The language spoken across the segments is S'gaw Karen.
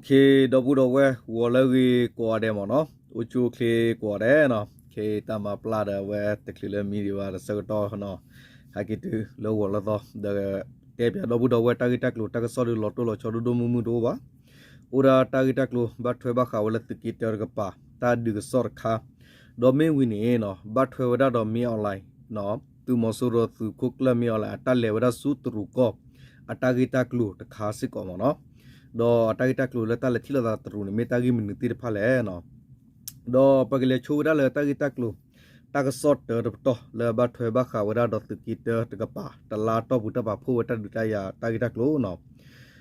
ခ့ ဒီပုၢ်ဒီဝဲၢ် ဂီၤလၢအဂ့ၤကိးဂၤဒဲးမ့ၢ်နီၤ, အိၣ်ဆူၣ်အိၣ်ချ့ကိးဂၤဒဲးနီၤ, ခ့တၢ်မၤပျၢ်ဒီးအဝဲတချုးလၢမံဒံးဘၣ်တဆၢကတီၢ်နီၤ, ဟဲက့ၤတုၤလၢဂီၤလၢသီ ဒီးတဲပၠးဒီပုၢ်ဒီဝဲၢ် တၢ်ဂ့ၢ်တၢ်ကျိၤတၢ်ကစီၣ်ဒုးလီၤတိၢ်လီၤဆီဒိၣ်ဒိၣ်မုၢ်မုၢ်တအိၣ်ဘၣ်. အိၣ်ဒၣ်တၢ်ဂ့ၢ်တၢ်ကျိၤဘၣ်ထွဲဘၣ်ဃးဝဲလၢသုးက့တၢတကပၤ တၢ်ဒုးကစီၣ်တခါ, ဒီးမ့ၢ်ဝံၤန့ၣ်နီၤ ဘၣ်ထွဲဝဲဒၣ်ဒီး မင်းအောင်လှိုင် သုးမီၤစိရိၤသုးခိၣ်ကျၢၢ် မင်းအောင်လှိုင် အတၢ်လဲၤဝဲဒၣ်ဆူတရူးကီၢ် အတၢ်ဂ့ၢ်တၢ်ကျိၤတခါစ့ၢ်ကီးမ့ၢ်နီၤ, ဒီးအတၢ်ဂ့ၢ်တၢ်ကျိၤလၢတၢ်လဲၤထံၣ်လိာ်သးတရူးန့ၣ် မ့ၢ်တၢ်ဂ့ၢ်မနုၤသ့ၣ်တဖၣ်လဲၣ်နီၤ. ဒီးပကလဲၤဆိဝဲဒၣ်လၢတၢ်ဂ့ၢ်တၢ်ကျိၤ တၢ်ကစီၣ်တၢတပတီၢ်လၢဘၣ်ထွဲဘၣ်ဃးဝဲဒၣ်ဒီးသုးက့တၢတကပၤ တလါအတီၢ်ပူၤတၢ်ပာ်ဖှိၣ်ဝဲတၢ်ဒုးတၢ်ယၤတၢ်ဂ့ၢ်တၢ်ကျိၤနီၤ.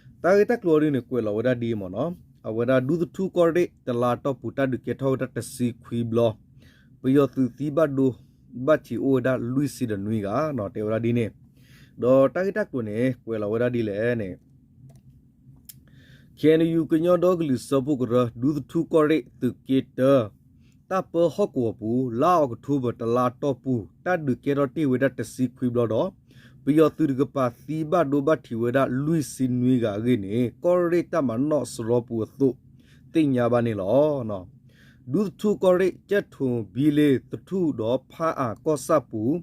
တၢ်ဂ့ၢ်တၢ်ကျိၤအံၤဒုးန့ၣ် ကွဲးလီၤဝဲဒၣ်ဒ်အံၤမ့ၢ်နီၤ, အဝဲဒၣ်ဒူသထူကီၢ်ရ့ၣ် တလါအတီၢ်ပူၤတၢ်ဒုးကဲထီၣ်ဝဲဒၣ်တဆံခွံဘျီ, ပယီၤသုးသံဘၣ်ဒိဘၣ်ထံးအိၣ်ဝဲဒၣ်လွံၢ်ဆံဒီးနွံဂၤနီၤ တဲဝဲဒၣ်ဒ်န့ၣ်, ဒီးတၢ်ဂ့ၢ်တၢ်ကျိၤန့ၣ် ကွဲးလီၤဝဲဒၣ်ဒ်လဲၣ်န့ၣ် ခ့ၣ်အဲၣ်ယူၣ် ကညီဒီကလုာ်စၢဖှိၣ်ကရၢ ဒူသထူကီၢ်ရ့ၣ် သုးက့တၢ တၢ်ပၢဟီၣ်ကဝီၤပူၤ လါအီးကထိဘၢၣ် တလါအတီၢ်ပူၤ တၢ်ဒုးကဲထီၣ်တ့ၢ်ဝဲဒၣ်တဆံခွံဘျီဒီး ပယီၤသုးတကပၤသံဘၣ်ဒိဘၣ်ထံးဝဲဒၣ်လွံၢ်ဆံနွံဂၤအဂ့ၢ်န့ၣ် ကီၢ်ရ့ၣ်တၢ်မၤနီၣ်စရီပူၤအသိး သ့ၣ်ညါဘၣ်န့ၣ်လီၤ. ဒူသထူကီၢ်ရ့ၣ် ကၠဲၣ်ထိၣ်ဘံလ့ သထူၣ်ဒီးဖၣ်အၣ်ကီၢ်ဆၣ်ပူၤ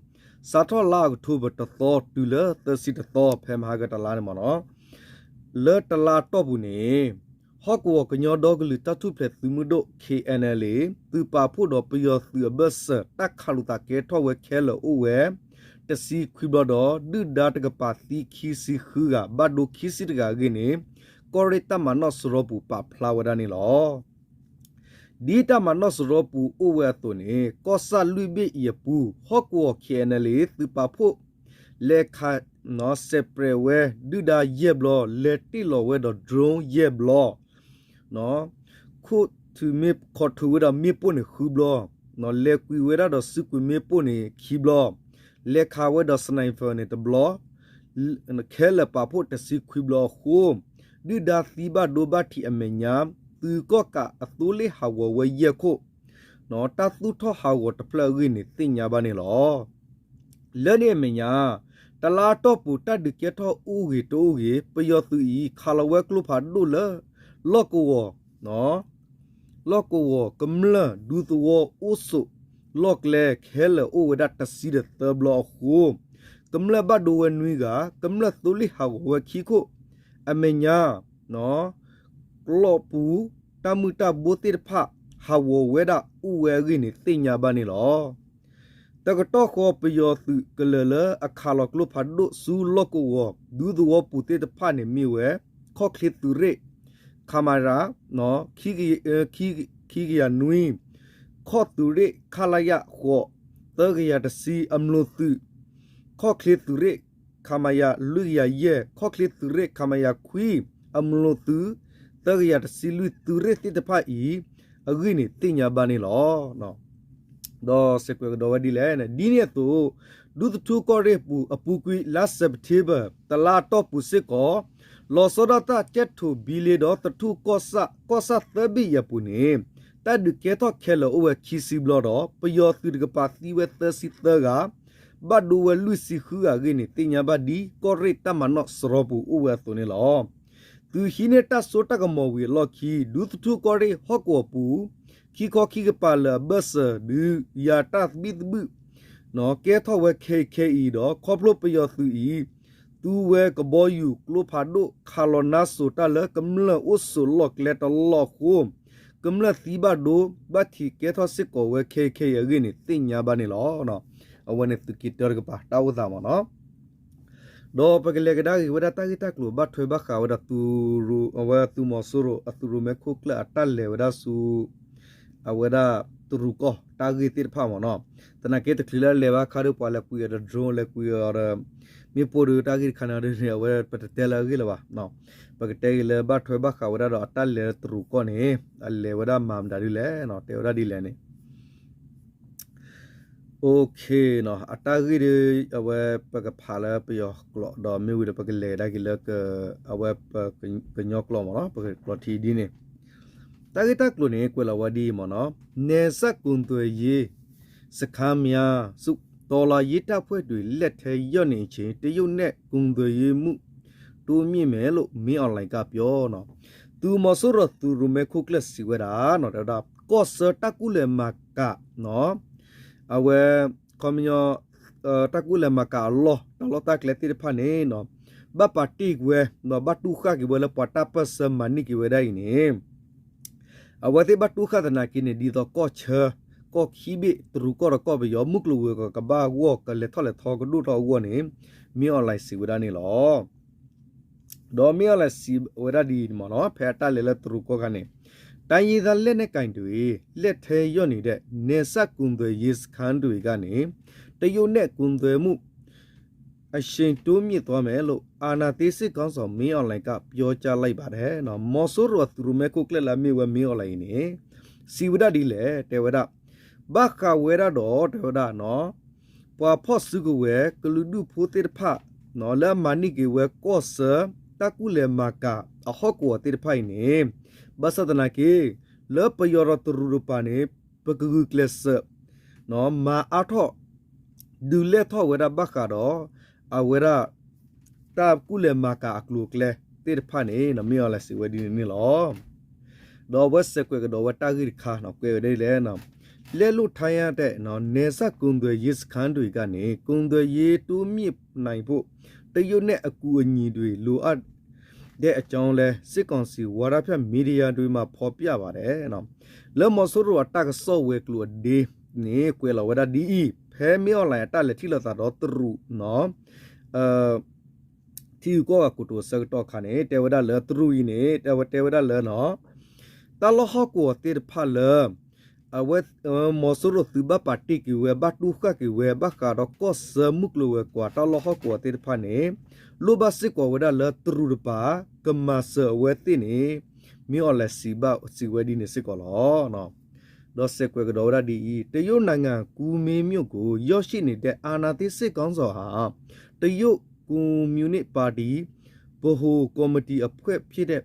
စးထီၣ်လါအီးကထိဘၢၣ်တသီတုၤလၢသၢဆံတသီ ဖဲမဟါကတလါန့ၣ်မ့ၢ်နီၤ, လၢတလါတီၢ်ပူၤန့ၣ် ဟီၣ်ကဝီၤကညီဒီကလုာ်တၢ်ထူၣ်ဖျဲးသုးမုၢ်ဒိၣ် ခ့ၣ်အဲၣ်အဲၣ်လ်အ့ သုးပာ်ဖှိၣ်ဒီးပယီၤသုးအဘၢၣ်စၢၤ တၢ်ခးလိာ်သးကဲထီၣ်ဝဲခဲလၢာ်အိၣ်ဝဲ တဆံခွံဘျီဒီး ဒုၣ်ဒါတကပၤသံခံဆံဃုဂၤ ဘၣ်ဒိခံဆံတဂၤအဂ့ၢ်န့ၣ် ကီၢ်ရ့ၣ်တၢ်မၤနီၣ်စရီပူၤပာ်ဖျါဝဲဒၣ်န့ၣ်လီၤ. ဒ်တၢ်မၤနီၣ်စရီပူၤအိၣ်ဝဲအသိးန့ၣ် ကီၢ်ဆၣ်လွံၢ်ဘ့ၣ်အံၤအပူၤ ဟီၣ်ကဝီၤ ခ့ၣ်အဲၣ်အဲၣ်လ်အ့ သုးပာ်ဖှိၣ် လဲၤခး စဲးပြဲးဝဲ ဒုၣ်ဒါယဲၢ်ဘျီ လဲၤတ့ၢ်လီၤဝဲဒီး drone ယဲၢ်ဘျီ ခိၣ်ထုးမ့ၣ် ခိၣ်ထုးဝဲဒီးမ့ၣ်ပိၢ်န့ၣ်ဃုဘျီ, လဲၤကွံာ်ဝဲဒၣ်ဒီးစုကွံာ်မ့ၣ်ပိၢ်န့ၣ်ခံဘျီ, လဲၤခးဝဲဒီး sniper န့ၣ်တဘျီ, ခဲလၢာ်ပာ်ဖှိၣ်တဆံခွံဘျီအဃိ, ဒုၣ်ဒါသံဘၣ်ဒိဘၣ်ထံးအမဲာ်ညါ, သုးကီၣ်ကးအသိလ့ၣ်ဟးဂီၤဝဲယဲၢ်ခိၣ်, တၢ်သူၣ်ထီၣ်ဟးဂီၤတဖျၢၣ်အဂ့ၢ်န့ၣ် သ့ၣ်ညါဘၣ်န့ၣ်လီၤ. လၢန့ၣ်အမဲာ်ညါ, တလါအတီၢ်ပူၤတၢ်ဒုးကဲထီၣ်အိၣ်ဂ့ၤတအိၣ်ဂ့ၤ, ပယီၤသုးအံၤ ခးလီၤဝဲကျိဖးဒိၣ်လၢ လီၢ်ကဝီၤ, လီၢ်ကဝီၤကမျၢၢ်ဒူသဝီအိၣ်ဆိးလီၢ်ကျဲခဲလၢာ်အိၣ်ဝဲဒၣ်တဆံဒီးသၢဘျီအဃိ, ကမျၢၢ်ဘၣ်ဒိဝဲနွံဂၤ, ကမျၢၢ်သိလ့ၣ်ဟးဂီၤဝဲခံခိၣ်, အမဲာ်ညါ ကျီၢ်ပူၤ တၢ်မုၢ်တၢ်ဘိသ့ၣ်တဖၣ် ဟးဂီၤဝဲဒၣ်အိၣ်ဝဲအဂ့ၢ်န့ၣ် သ့ၣ်ညါဘၣ်န့ၣ်လီၤ. တကတီၢ်ဃီပယီၤသုးကလၢၤလၢအခးလီၤကျိဖးဒိၣ်ဆူလီၢ်ကဝီၤ ဒူသဝီပူၤသ့ၣ်တဖၣ်န့ၣ်မ့ၢ်ဝဲ ခီၣ်ချ့သုးရ့ၣ် ခမရ ခံကယၤနွံ, ခီၣ်သုးရ့ၣ် ခလရ ဃိး သၢကယၤတဆံ အမျိာ်သုး ခီၣ်ချ့သုးရ့ၣ် ခမရ လွံၢ်ကယၤယဲၢ်, ခီၣ်ချ့သုးရ့ၣ် ခမရ ခွံ အမျိာ်သုး သၢကယၤတဆံလွံၢ် သုးရ့ၣ်သ့ၣ်တဖၣ်အံၤ အဂ့ၢ်န့ၣ်သ့ၣ်ညါဘၣ်န့ၣ်လီၤ. ဒီးစဲးကွဲးကဒီးဝဲဒ်လဲၣ်န့ၣ် ဒ်န့ၣ်အသိး ဒူသထူကီၢ်ရ့ၣ်ပူၤအပူၤကွံာ်လါစဲးပထ့ဘၢၣ် တလါအတီၢ်ပူၤစ့ၢ်ကီး လီၤဆီဒၣ်တၢ်ကၠဲၣ်ထိၣ်ဘံလ့ဒီးသထူၣ်ကီၢ်ဆၣ် ကီၢ်ဆၣ်သၢဘ့ၣ်အံၤအပူၤန့ၣ် တၢ်ဒုးကဲထီၣ်ခဲလၢာ်အိၣ်ဝဲခံဆံဘျီဒီး ပယီၤသုးတကပၤသံဝဲသၢဆံသၢဂၤ ဘၣ်ဒိဝဲလွံၢ်ဆံဃုဂၤအဂ့ၢ်န့ၣ် သ့ၣ်ညါဘၣ်ဒ်ကီၢ်ရ့ၣ်တၢ်မၤနီၣ်စရီပူၤအိၣ်ဝဲအသိးန့ၣ်လီၤ. သုးဟံးန့ၢ်တၢ်စိတၢ်ကမီၤဝံၤအလီၢ်ခံ ဒူသထူကီၢ်ရ့ၣ်ဟီၣ်ကဝီၤပူၤ ခံခီခံကပၤလၢာ်အဘၢၣ်စၢၤဒုးယၤတၢ်သဘံၣ်သဘုၣ် ကဲထီၣ်ဝဲခဲအံၤခဲအံၤဒီး ခီဖျိပယီၤသုးအံၤ သူဝဲကဘီယူၤကျိဖးဒိၣ် ခးလီၤနါစိၤတၢ်လၢကမျၢၢ်အိၣ်ဆိးလီၢ်ကျဲတလီၢ်အဃိ ကမျၢၢ်သံဘၣ်ဒိဘၣ်ထံးကဲထီၣ်စ့ၢ်ကီးဝဲခဲအံၤခဲအံၤအဂ့ၢ်န့ၣ် သ့ၣ်ညါဘၣ်န့ၣ်လီၤ. အဝဲန့ၣ်သုးက့တၢတကပၤတၢ်အိၣ်သးမ့ၢ်နီၤ. ဒီးပကလဲၤကဒါက့ၤဝဲဒၣ်တၢ်ဂ့ၢ်တၢ်ကျိၤဘၣ်ထွဲဘၣ်ဃးဝဲဒၣ် အဝဲသုးမီၤစိရိၤအသုးရိၣ်မဲခိၣ်ကျၢၢ်အတၢ်လဲၤဝဲဒၣ်ဆူ အဝဲဒၣ်တရူးကီၢ်တၢ်ဂ့ၢ်သ့ၣ်တဖၣ်မ့ၢ်နီၤ. သနာ်က့တချုးလၢအလဲၤဘၣ်ခါဒီး ပှၤလဲၤကွံာ်အီၤဒီး drone လဲၤကွံာ်အီၤဒီး မ့ၣ်ပိၢ်ဒီးတၢ်ဂ့ၢ်တခါန့ၣ်ဒီးန့ၣ် အဝဲပတတဲလၢအဂ့ၢ်လၢၤဘၣ်. ပကတဲက့ၤလၢဘၣ်ထွဲဘၣ်ဃးဝဲဒၣ်ဒီးအတၢ်လဲၤတရူးကီၢ်န့ၣ် အလဲၤဝဲဒၣ်မၤမတၤဒ်လဲၣ်နီၤ တဲဝဲဒၣ်ဒ်လဲၣ်န့ၣ် Okay နီၤ အတၢ်ဂ့ၢ်ဒီး အဝဲပကဖးလၢပယီၤကျိာ် ဒီးမ့ၢ်ဝံၤဒီးပကလဲၤကဒါက့ၤလၢ အဝဲပကညီကျိာ်မ့ၢ်နီၤ ပကကျိာ်ထံဒ်န့ၣ် တၢ်ဂ့ၢ်တၢ်ကျိၤန့ၣ် ကွဲးလီၤဝဲဒ်အံၤမ့ၢ်နီၤ နယ်စပ်ကုန်သွယ်ရေးစခန်းများ တော်လှန်ရေးတပ်ဖွဲ့တွေလက်ထဲရောက်နေချိန် တရုတ်နဲ့ကုန်သွယ်ရေးမှုတိုးမြှင့်မယ်လို့ မင်းအောင်လှိုင်ကပြော နီၤ. သုးမီၤစိရိၤသုးရိၣ်မဲခိၣ်ကျၢၢ်စံးဝဲဒၣ် တဲဝဲဒၣ် ကီၢ်ဆၢတၢ်ကူၣ်လဲၤမၤကၤ အဝဲ ခီပညီ တၢ်ကူၣ်လဲၤမၤကၤအလီၢ် တၢ်လီၢ်တၢ်ကျဲသ့ၣ်တဖၣ်န့ၣ် ဘၣ်ပာ်တ့ၢ်က့ၤဝဲ ဒီးဘၣ်တူၢ်ဃာ်က့ၤဝဲလၢပှၤတၢ်ပၢၢ်ဆၢမၤန့ၢ်က့ၤဝဲဒၣ်အံၤန့ၣ် အဝဲသ့ၣ်ဘၣ်တူၢ်ဃာ်သနာ်က့န့ၣ် ဒ်သိးကီၢ်ဆၢ ကီၢ်ခံဘ့ၣ်တရူးကီၢ်ဒီးကီၢ်ပယီၤ မုၢ်ကျိၤဝဲၤကွာ်ကဘၣ်ဂီၢ် ကလဲၤထီၣ်လဲၤထီကဒိၣ်ထီၣ်အဂီၢ်န့ၣ် မ့ၢ်အီၣ်လဲၣ်စံးဝဲဒၣ်န့ၣ်လီၤ. ဒီးမ့ၢ်အီၣ်လဲၣ်စံးဝဲဒၣ်ဒ်အံၤန့ၣ်မ့ၢ်နီၤ ဖဲအတၢ်လဲၤလၢတရူးကီၢ်ခါန့ၣ် တိုင်းရင်းသားလက်နက်ကိုင်တွေ လက်ထဲလျှော့နေတဲ့ နယ်စပ်ကုန်သွယ်ရေးစခန်းတွေကနေ တရုတ်နဲ့ ကုန်သွယ်မှု အရှိန်တိုးမြှင့်သွားမယ်လို့ အာဏာသိမ်းစစ်ခေါင်းဆောင် မင်းအောင်လှိုင်က ပြောကြားလိုက်ပါတယ် မီၤစိရိၤအသုးရိၣ်မဲခိၣ်ကျၢၢ်လၢအမ့ၢ်ဝဲမ့ၢ်အီၣ်လဲၣ်အံၤန့ၣ် စံးဝဲဒၣ်ဒ်လဲၣ် တဲဝဲဒၣ် ဘၣ်ဃးဝဲဒၣ်ဒီး တဲဝဲဒၣ် ပှၤဖီၣ်စုကဝဲၤ ကလုာ်ဒူၣ်ဖိသ့ၣ်တဖၣ် လၢအမၤန့ၢ်က့ၤဝဲကီၢ်ဆၢ တၢ်ကူၣ်လဲၤမၤကၤအဟီၣ်ကဝီၤသ့ၣ်တဖၣ်အံၤန့ၣ် ဘၣ်ဆၣ်သနာ်က့ လၢပယီၤဒီးတရူးတပၤန့ၣ် ပကဂုာ်ကျဲးစၢး မၤအါထီၣ် ဒုးလဲၢ်ထီၣ်ဝဲဒၣ်ဘၣ်ဃးဒီး အဝဲဒၣ် တၢ်ကူၣ်လဲၤမၤကၤအကျိၤအကျဲသ့ၣ်တဖၣ်န့ၣ် မ့ၢ်အီၣ်လဲၣ်စံးဝဲဒ်န့ၣ်န့ၣ်လီၤ. ဒီးအဝဲစဲးကွဲးကဒီးဝဲတၢ်ဂ့ၢ်တခါ ကွဲးဝဲဒ်လဲၣ် လက်လွတ်ထားရတဲ့ နယ်စပ်ကုန်သွယ်ရေးစခန်းတွေကနေ ကုန်သွယ်ရေးတိုးမြှင့်နိုင်ဖို့ တရုတ်နဲ့အကူအညီတွေလိုအပ်တဲ့အကြောင်းလည်း စစ်ကောင်စီဝါဒဖြန့်မီဒီယာတွေမှာဖော်ပြပါတယ် လၢမီၤစိရိၤအတၢ်ကစီၣ်ဝဲၤကျိၤအဒ့န့ၣ် ကွဲးလီၤဝဲဒၣ်ဒ်အံၤ ဖဲမ့ၢ်အီၣ်လဲၣ်အတၢ်လဲၤထံၣ်လိာ်သးဒီးတရူး ထံဂုၤကီၢ်ဂၤကိတိာ်အဆၢကတီၢ်အခါန့ၣ် တဲဝဲဒၣ်လၢတရူးအံၤန့ၣ် တဲဝဲတဲဝဲဒၣ်လၢ တၢ်လီၢ်ဟီၣ်ကဝီၤသ့ၣ်တဖၣ်လၢ အဝဲ မီၤစိရိၤသုးဘၣ်ပာ်တ့ၢ်က့ၤဝဲ ဘၣ်တူၢ်ဃာ်က့ၤဝဲ ဘၣ်ဃးဒီးကီၢ်ဆၢမုၢ်ကျိၤဝဲၤကွာ်တၢ်လီၢ်ဟီၣ်ကဝီၤသ့ၣ်တဖၣ်န့ၣ် လိၣ်ဘၣ်စ့ၢ်ကီးဝဲဒၣ်လၢတရူးတပၤ ကမၤစၢၤအဝဲသ့ၣ်န့ၣ် မ့ၢ်အီၣ်လဲၣ်စံးဘၣ်စံးဝဲဒ်န့ၣ်စ့ၢ်ကီးလီၤ. ဒီးစဲးကွဲးကဒီးဝဲဒၣ်ဒ်အံၤ တရုတ်နိုင်ငံ ကူမင်းမြို့ကို ရောက်ရှိနေတဲ့ အာဏာသိမ်းစစ်ခေါင်းဆောင်ဟာ တရုတ်ကွန်မြူနစ်ပါတီ ဗဟိုကော်မတီအဖွဲ့ဖြစ်တဲ့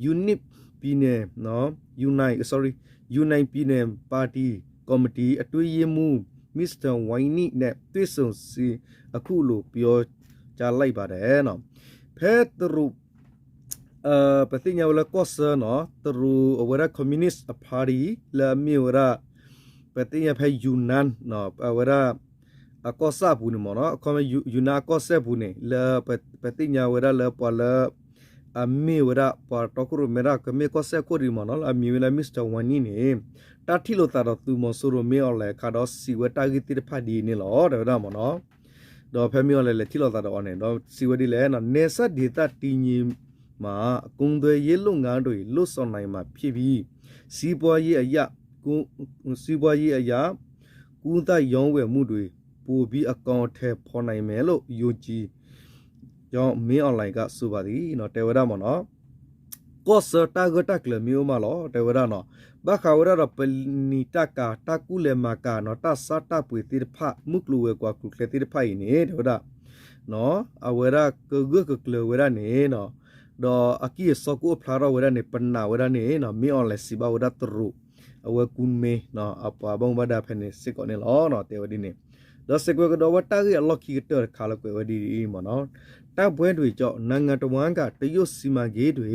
ယူနစ်ပြည်နယ် နော် ယူနန် sorry ယူနန်ပြည်နယ်ပါတီကော်မတီအတွင်းရေးမှူး Mister Wang Yi နဲ့ တွေ့ဆုံစဉ် အခုလိုပြောကြားလိုက်ပါတယ် နော် ဖဲတရူး ပသ့ၣ်ညါဝဲလၢကီၢ်ဆၢနီၤ တရူးအဝဲဒၣ် Communist Party လၢအမ့ၢ်ဝဲဒၣ် ပသ့ၣ်ညါဖဲ ယူနန် အဝဲဒၣ် အကီၢ်စဲၣ်အပူၤန့ၣ်မ့ၢ်နီၤ အခီ ယူနန်အကီၢ်စဲၣ်အပူၤန့ၣ် လၢပသ့ၣ်ညါဝဲဒၣ်လၢပှၤလၢ အမ့ၢ်ဝဲဒၣ်ပှၤတီခိၣ်ရိၣ်မဲဒၣ်ကမ့ၢ်ကီၢ်စဲၣ်ခိၣ်ဒံးမ့ၢ်နီၤ လၢအမံၤဝဲလၢ Mister Wang Yi န့ၣ် တၢ်ထံၣ်လိာ်သးဒီးသုးမီၤစိရိၤမ့ၢ်အီၣ်လဲၣ်အခါဒီးစံးဝဲတၢ်ဂ့ၢ်သ့ၣ်တဖၣ်ဒ်အံၤန့ၣ်လီၤ တဲဝဲဒၣ်မ့ၢ်နီၤ ဒီးဖဲမ့ၢ်အီၣ်လဲၣ်လဲၤထံၣ်လိာ်သးဒီးအီၤန့ၣ် ဒီးစံးဝဲဒ်လဲၣ် နယ်စပ်ဒေသတည်ငြိမ်မှာ ကုန်သွယ်ရေးလုပ်ငန်းတွေ လုပ်ဆောင်နိုင်မှာဖြစ်ပြီး စီးပွားရေးအရ ကူး စီးပွားရေးအရ ကူးသန်းရောင်းဝယ်မှုတွေ ပိုပြီးအကောင်အထည်ဖော်နိုင်မယ်လို့ ယုံကြည်ကြောင်း မင်းအောင်လှိုင်က ဆိုပါတယ် တဲဝဲဒၣ်မ့ၢ်နီၤ ကီၢ်ဆၢတၢ်ဂၢၢ်တၢ်ကျၢၤမ့ၢ်အိၣ်မးလီၤ တဲဝဲဒၣ်နီၤ ဘၣ်ဃးဝဲဒၣ်ဒီးပနံာ်တၢ်ကၤ တၢ်ကူၣ်လဲၤမၤကၤနီၤ တၢ်ဆါတၢ်ပှ့ၤသ့ၣ်တဖၣ် မုၢ်ကျိၤဝဲၤကွာ်ကျိၤကျဲသ့ၣ်တဖၣ်အံၤန့ၣ် တဲဝဲဒၣ် အဝဲဒၣ်ကဂၢၢ်ကကျၢၤဝဲဒၣ်န့ၣ် ဒီးအကံၢ်အစီကအိၣ်ဖျါထီၣ်ဝဲဒၣ်န့ၣ် ပနာ်ဝဲဒၣ်န့ၣ် မ့ၢ်အီၣ်လဲၣ်စံးဘၣ်ဝဲဒၣ်တရူး အဝဲကူမ့ၢ် အပှၤဘၣ်မူဘၣ်ဒါဖဲန့ၣ်စ့ၢ်ကီးန့ၣ်လီၤ တဲဝဲဒ်န့ၣ် ဒီးစဲးကွဲးကဒီးဝဲတၢ်ဂ့ၢ်အလီၢ်ခံကတၢၢ်တခါလၢကွဲးဝဲဒ်အံၤမ့ၢ်နီၤ တိုက်ပွဲတွေကြောင့် နိုင်ငံတစ်ဝန်းက တရုတ်စီမံကိန်းတွေ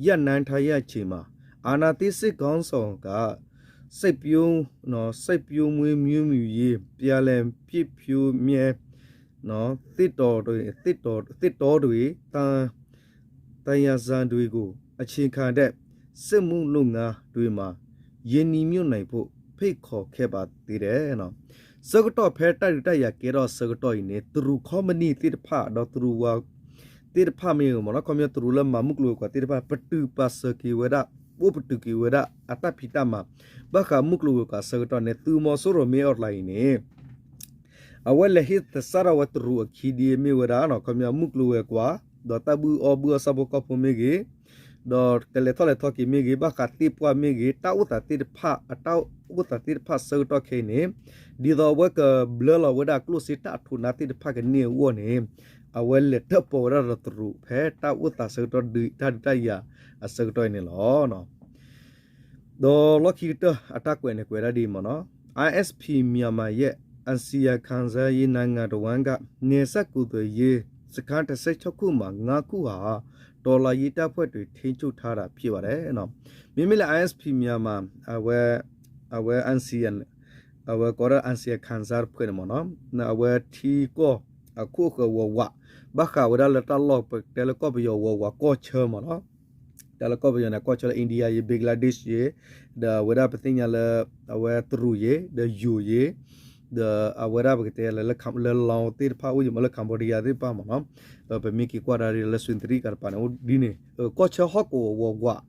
ရပ်နားထားရချိန်မှာ အာဏာသိမ်းစစ်ခေါင်းဆောင်က စိုက်ပျိုး နော် စိုက်ပျိုးမွေးမြူရေး ပြန်လည်ဖြစ်ဖြိုးမြဲ နော် သစ်တောတွေ သစ်တော သစ်တောတွေ သံ သယံဇာတတွေကို အခြေခံတဲ့ စက်မှုလုပ်ငန်းတွေမှာ ရင်းနှီးမြှုပ်နှံဖို့ ဖိတ်ခေါ်ခဲ့ပါသေးတယ် ဆၢကတီၢ်ဖဲတၢ်ဒုးတၢ်ယၤကဲထီၣ်အဆၢကတီၢ်အံၤန့ၣ် တရူးခီပနံၣ်သ့ၣ်တဖၣ် ဒီးတရူးဝၤသ့ၣ်တဖၣ်မ့ၢ်ဂ့ၤမ့ၢ်နီၤ ခီပညီတရူးလၢမၤမုၢ်ကျိၤဝဲၤကွာ်သ့ၣ်တဖၣ် ပတုာ်ပာ်စၢၤက့ၤဝဲဒၣ် အိၣ်ပတုာ်က့ၤဝဲဒၣ် အတၢ်ဖံးတၢ်မၤ ဘၣ်ဃးမုၢ်ကျိၤဝဲၤကွာ်အဆၢကတီၢ်န့ၣ် သုးမီၤစိရိၤမ့ၢ်အီၣ်တလးအံၤန့ၣ် အဝဲလဲၤဟ့ၣ်သဆၣ်ထီၣ်ဝဲတရူးအခံဒ်အမ့ၢ်ဝဲဒၣ် ခီပညီမုၢ်ကျိၤဝဲၤကွာ် ဒီးတၢ်ဘုၣ်အီၣ်ဘုၣ်အီၣ်ဆၣ်ဖိကီၢ်ဖိမ့ၢ်ဂ့ၤ ဒီးကလဲၤထီၣ်လဲၤထီက့ၤမ့ၢ်ဂ့ၤ ဘၣ်ဃးသ့ၣ်ပှၢ်မ့ၢ်ဂ့ၤ တၢ်အိၣ်သးသ့ၣ်တဖၣ် အတၢ်အိၣ်သးသ့ၣ်တဖၣ်ဆၢကတီၢ်ခဲအံၤန့ၣ် ဒ်သိးအဝဲကဘျၢလီၤဝဲဒၣ်ကျိၣ်စ့တၢ်အထိးနါသ့ၣ်တဖၣ်ကန့ၢ်အဂီၢ်န့ၣ် အဝဲလဲၤတၢၣ်ပီၤဝဲဒၣ်ဒီးတရူး ဖဲတၢ်အိၣ်သးဆၢကတီၢ်ဒုးတၢ်ဒုးတၢ်ယၤအဆၢကတီၢ်အံၤန့ၣ်လီၤ. ဒီးလီၢ်ခံကတၢၢ်အတၢ်ကွဲးန့ၣ်ကွဲးဒၣ်ဒ်အံၤမ့ၢ်နီၤ ISP Myanmar ရဲ့ အစီရင်ခံစာအရ နိုင်ငံတစ်ဝန်းက နယ်စပ်ကုန်သွယ်ရေးစခန်း တစ်ဆယ့်ခြောက်ခုမှာ ငါးခုဟာ တော်လှန်ရေးတပ်ဖွဲ့တွေ ထိန်းချုပ်ထားတာ ဖြစ်ပါတယ် မ့မ့ၢ်လၢ ISP Myanmar အဝဲ အဝဲ NCN အဝဲကိးဒၣ် NCN ခံစားအဖွဲ့န့ၣ်မ့ၢ်နီၤ, အဝဲထံကီၢ်အခိၣ်ဃၢၤဝီၤဝး ဘၣ်ဃးဝဲဒၣ်လၢတၢ်လီၢ်ပတဲလၢကီၢ်ပယီၤဝီၤဝးကီၢ်ဆၢမ့ၢ်နီၤ, တၢ်လၢကီၢ်ပယီၤန့ၣ် ကီၢ်ဆၢလၢ India ယံၤ Bangladesh ယံၤ, ဒီးအဝဲဒၣ်ပသ့ၣ်ညါလၢ အဝဲတရူးယံၤ ဒီးယိၤယံၤ, ဒီးအဝဲဒၣ်ပကတဲလၢ လၢ Lao သ့ၣ်တဖၣ်အိၣ်ယံၤမ့ၢ်လၢ Cambodia သ့ၣ်တဖၣ်မ့ၢ်နီၤ, ဒီးပမ့ၢ်က့ၤကွၢ်တၢ်ဒ်လၢ စွ့ၣ်တရံးကးတပၤန့ၣ် အိၣ်ဒ်န့ၣ် ကီၢ်ဆၢဟီၣ်ကဝီၤဝးဝး,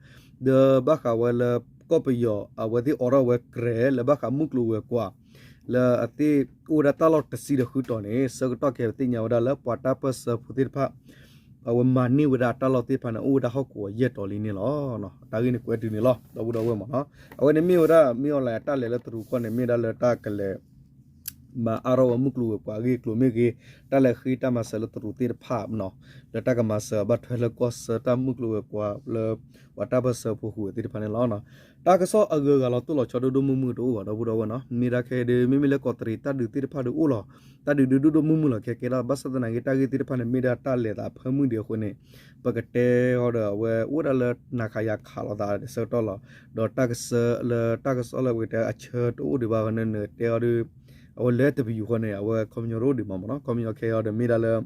ဒီးဘၣ်ဃးဝဲလၢကီၢ်ပယီၤ အဝဲသ့ၣ်အိးထီၣ်ဝဲ ကြယ် လၢဘၣ်ဃးမုၢ်ကျိၤဝဲၤကွာ် လၢအသ့ၣ်အိၣ်ဝဲဒၣ်တၢ်လီၢ်တဆံဒီးဃုတီၤန့ၣ် ဆၢကတီၢ်ခဲအံၤပသ့ၣ်ညါဝဲဒၣ်လၢပှၤတၢ်ပၢၢ်ဆၢဖိသ့ၣ်တဖၣ် အဝဲမၤန့ၢ်ဝဲဒၣ်တၢ်လီၢ်သ့ၣ်တဖၣ်န့ၣ် အိၣ်ဝဲဒၣ်ဟီၣ်ကဝီၤယဲၢ်တီၤလံန့ၣ်လီၤ. တၢ်ဂ့ၢ်န့ၣ်ကွဲးတုၤန့ၣ်လီၤ ဒီပုၢ်ဒီဝဲၢ်မ့ၢ်နီၤ, အဝဲန့ၣ်မ့ၢ်ဝဲဒၣ် မ့ၢ်အီၤလၢတၢ်လဲၤလၢတရူးကီၢ်န့ၣ် မ့ၢ်ဝဲဒၣ်လၢတၢ်ကလဲၤ မၤအါထီၣ်ဝဲမုၢ်ကျိၤဝဲၤကွာ်အဂ့ၢ်အကျိၤမ့ၢ်ဂ့ၤ, တၢ်လဲၤဃ့တၢ်မၤစၢၤလၢတရူးသ့ၣ်တဖၣ်နီၤ, လၢတၢ်ကမၤစၢၤဘၣ်ထွဲလၢကီၢ်ဆၢတၢ်မုၢ်ကျိၤဝဲၤကွာ်လၢ ပှၤတၢ်ပၢၢ်ဆၢဖိဃုာ်ဝဲသ့ၣ်တဖၣ်န့ၣ်လီၤ. တၢ်ကစီၣ်အဂုၤအဂၤလီၤတိၢ်လီၤဆီဒိၣ်ဒိၣ်မုၢ်မုၢ်တအိၣ်ဘၣ် ဒီပုၢ်ဒီဝဲၢ်နီၤ, မ့ၢ်ဒၣ်ခဲအံၤဒီး မ့မ့ၢ်လၢကီးတရံးတၢ်ဒုးသ့ၣ်တဖၣ်ဒုးအိၣ်လီၤ, တၢ်ဒုးဒုးဒိၣ်ဒိၣ်မုၢ်မုၢ်လီၤခဲကဲဒၣ် ဘၣ်ဆၣ်သနာ်က့ တၢ်ဂ့ၢ်သ့ၣ်တဖၣ်န့ၣ် မ့ၢ်ဒၣ်တၢ်လဲၤသးဖၢမုၢ်ဒံးအဃိန့ၣ် ပကတဲအီၤဒီးအဝဲအိၣ်ဝဲဒၣ်လၢနၤခးယၤခးလိာ်သးဒီးဆၢကတီၢ်လီၤ. ဒီးတၢ်ကစၢလၢတၢ်ကစီၣ်လၢပကတဲအဆၢတအိၣ်ဒံးဘၣ်ဃိန့ၣ် နတဲအီၤဒီး အဝဲလဲၤတပယူာ်ဃိန့ၣ် အဝဲခီပညီတအိၣ်ဒံးမးမ့ၢ်နီၤ, ခီပညီခဲအံၤဒီးမ့ၢ်ဒၣ်လၢ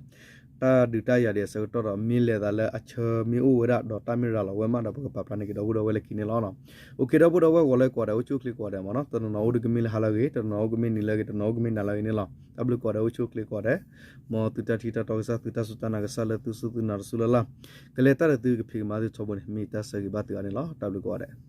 တၢ်ဒုးတၢ်ယၤဒံးအဆၢကတီၢ်ဒီး မ့ၢ်လဲၤသးလၢအဆၢမ့ၢ်အိၣ်ဝဲဒၣ် ဒီးတၢ်မ့ၢ်ရၤလီၤဝဲမးဒီး ပကပာ်ဖျါန့ၢ်က့ၤဒီပုၢ်ဒီဝဲၢ်လၢခံန့ၣ်လီၤ. အိၣ်ခ့ ဒီပုၢ်ဒီဝဲၢ် ဂီၤလၢကိးဂၤဒဲး အိၣ်ဆူၣ်အိၣ်ချ့ကိးဂၤဒဲးမ့ၢ်နီၤ, တနီၤနီၤအိၣ်ဒီးကမ့ၢ်လၢဟါလၢအဂ့ၤ, တနီၤနီၤအိၣ်ကမ့ၢ်နံၤလၢအဂ့ၤ, တနီၤနီၤအိၣ်ကမ့ၢ်နၤလၢအဂ့ၤန့ၣ်လီၤ. တၢ်ဘျုးကိးဂၤဒဲး အိၣ်ဆူၣ်အိၣ်ချ့ကိးဂၤဒဲး, မ်သုတၢ်ထံၣ်တၢ်တီကစၢ် သုတၢ်စူၢ်တၢ်နာ်ကစၢ်လၢသုစူၢ်သုနာ်တစူၢ်လၢ်လၢ်, ကလဲၤတၢ်ဒီးသုကဖံးကမၤသုထီဘိန့ၣ် မ့ၢ်တၢ်ဆၢဂ့ၤဘၣ်သုအါန့ၣ်လီၤ. တၢ်ဘျုးကိးဂၤဒဲး.